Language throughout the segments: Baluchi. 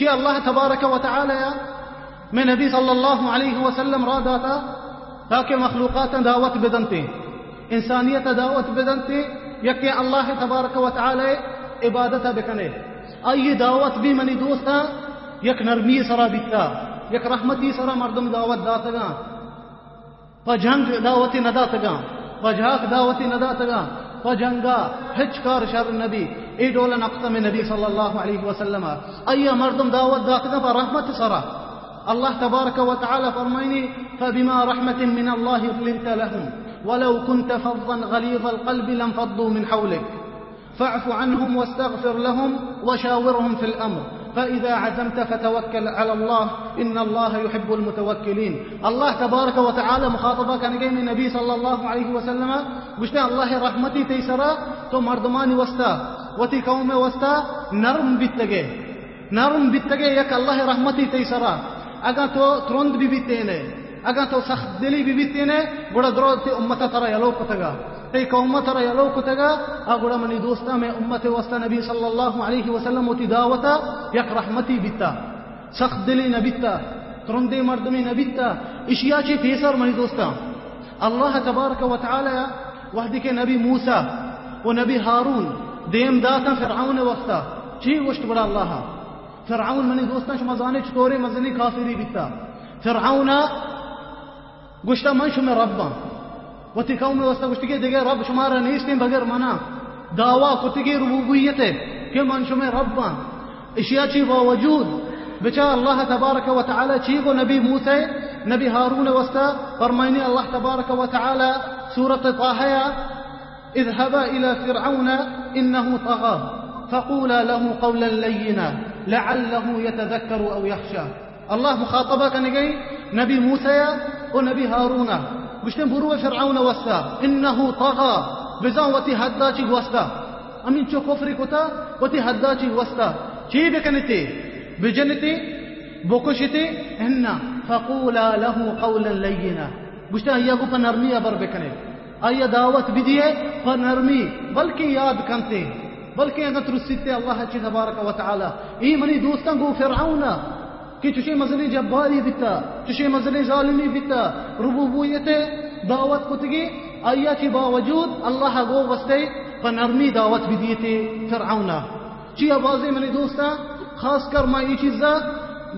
کہ اللہ تبارک و تعالی ءَ مئے نبی صلی اللہ علیہ وسلم را داتا تاکہ مخلوقات دعوت بدنتے، انسانیت دعوت بدنتے، یکیں اللہ تبارک و تعالی عبادت بکنے۔ آئی دعوت بھی منی دوستاں یک نرمی سرا بیتا، یک رحمتی سرا مردم دعوت داتگاں۔ پہ جنگ دعوتی نہ داتگاں، پہ جھاک دعوتی نہ داتگاں، پہ جنگا ہچ کار شر نبی۔ اے ڈول نقطہ مئے نبی صلی اللہ علیہ وسلم ءَ آئی مردم دعوت داتگاں پہ رحمت سرا۔ اللہ تبارک و تعالی فرمائنی، فبما رحمة من الله لنت لهم ولو كنت فظا غليظ القلب لانفضوا من حولك فاعف عنهم واستغفر لهم وشاورهم في الأمر فإذا عزمت فتوكل على الله إن الله يحب المتوكلين۔ اللہ تبارک و تعالی مخاطبہ کنگے مئے نبی صلی اللہ علیہ وسلم ءَ، گوشتے، اللہ رحمتی تئی سرا، تو مردمانی واسطہ، وتی قوم واسطہ نرم بیتگے، نرم بیتگے، یک اللہ رحمتی تئی سرا۔ اگاں تو ترند بی بیتینے، اگاں تو سخت دلی بی بیتینے، گڑا درو تئی امت ترا یلو کتگا، تئی قوم ترا یلو کتگا۔ آ گڑا منی دوستاں، مئے امت واسطہ نبی صلی اللہ علیہ وسلم وتی دعوتا یک رحمتی بیتا، سخت دلی نہ بیتا، ترندیں مردمی نہ بیتا۔ اشیا چی پیسر منی دوستاں، اللہ تبارک و تعالی وہدی کہ نبی موسی و نبی ہارون دیم داتاں فرعون واسطہ، چی گوشت گڑا اللہ؟ فرعون منی دوستاں شما زانے چطورے مزنی کافری بیتا۔ فرعون گوشتا، من شمئے رب آں۔ وتی قوم واسطہ گوشتی کہ دگہ رب شمارا نیستیں بغیر منا۔ دعویٰ کتگی ربوبیت کہ من شمئے رب آں۔ اشیا چی باوجود بچا اللہ تبارک و تعالی چی گو نبی موسی، نبی ہارون واسطہ؟ فرمائنی اللہ تبارک و تعالی سورت طٰہہ، اذهبا إلى فرعون إنه طغى فقولا له قولا لينا لعله يتذكر أو يخشى۔ اللہ مخاطبہ کنگئی نبی موسی و نبی ہارون، گوشتیں، برو فرعون واسطہ، انه طغى، بزاں وتی حدا چی گوستا، ہمینچو کفری کتا، وتی حدا چی گوستا، چی بکنتے؟ بجنتے؟ بکشتے؟ انا، فقولا له قولا لینا، گوشتیں، آیا گو پہ نرمی ہبر بکنے۔ آئی ءَ دعوت بدیئے پہ نرمی، بلکیں یاد کنتے، بلکیں اگاں ترسیتے اللہ چی تبارک و تعالی۔ اے منی دوستاں، گو فرعون کہ چشیں مزنیں جباری بیتا، چشیں مزنیں ظالمی بیتا، ربوبیت دعوت کتگی، آئی ءَ چی باوجود اللہ گو واسطے پہ نرمی دعوت بدیتے فرعون۔ چیا بازیں منی دوستاں، خاص کر ما اے چیزا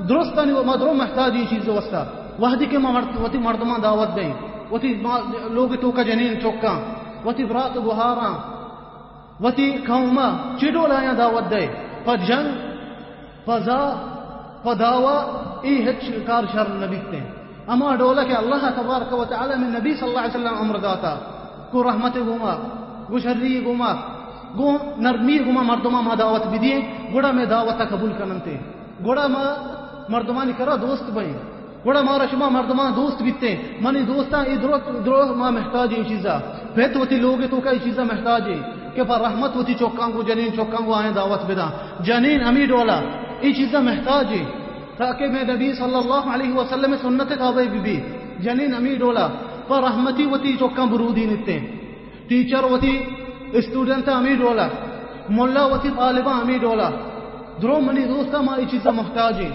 درستانی و ما درو محتاج اے چیز واسطہ۔ وہدی کہ ما مرد-، وتی مردمان دعوت دیں، وتی ما-، لوگ توکا جنین چوکاں، وتی برات و گہاراں، وتی قوما چی ڈول آیاں دعوت دے؟ پہ جنگ، پہ زا، پہ دعویٰ، اے ہچ کار شر نہ بیتیں۔ ہما ڈولا کہ اللہ تبارک و تعالی مئے نبی صلی اللہ علیہ وسلم امر داتا، گو رحمت گوما، گو شری گوما، گو نرمی گوما مردماں ما دعوت بدییں، گڑا مئے دعوت قبول کننتے، گڑا ما مردمانی کرا دوست بئیں، گڑا مارا شما مردمان دوست بیتیں۔ منی دوستاں، اے درو، درو ما محتاج ایں چیزا، پت وتی لوگ توکا اے چیزا محتاج ایں کہ پہ رحمت وتی چوکاں گو، جنین چوکاں گو آیاں دعوت بداں۔ جنین ہمی ڈولا اے چیزا محتاج ایں۔ تاکہ مئے نبی صلی اللہ علیہ وسلم سنت تابع بہ بی۔ جنین ہمی ڈولا پہ رحمتی وتی چکاں برودینیتیں۔ ٹیچر وتی اسٹوڈنٹ ہمی ڈولا، ملا وتی طالباں ہمی ڈولا۔ درو منی دوستاں، ما اے چیزا محتاج ایں۔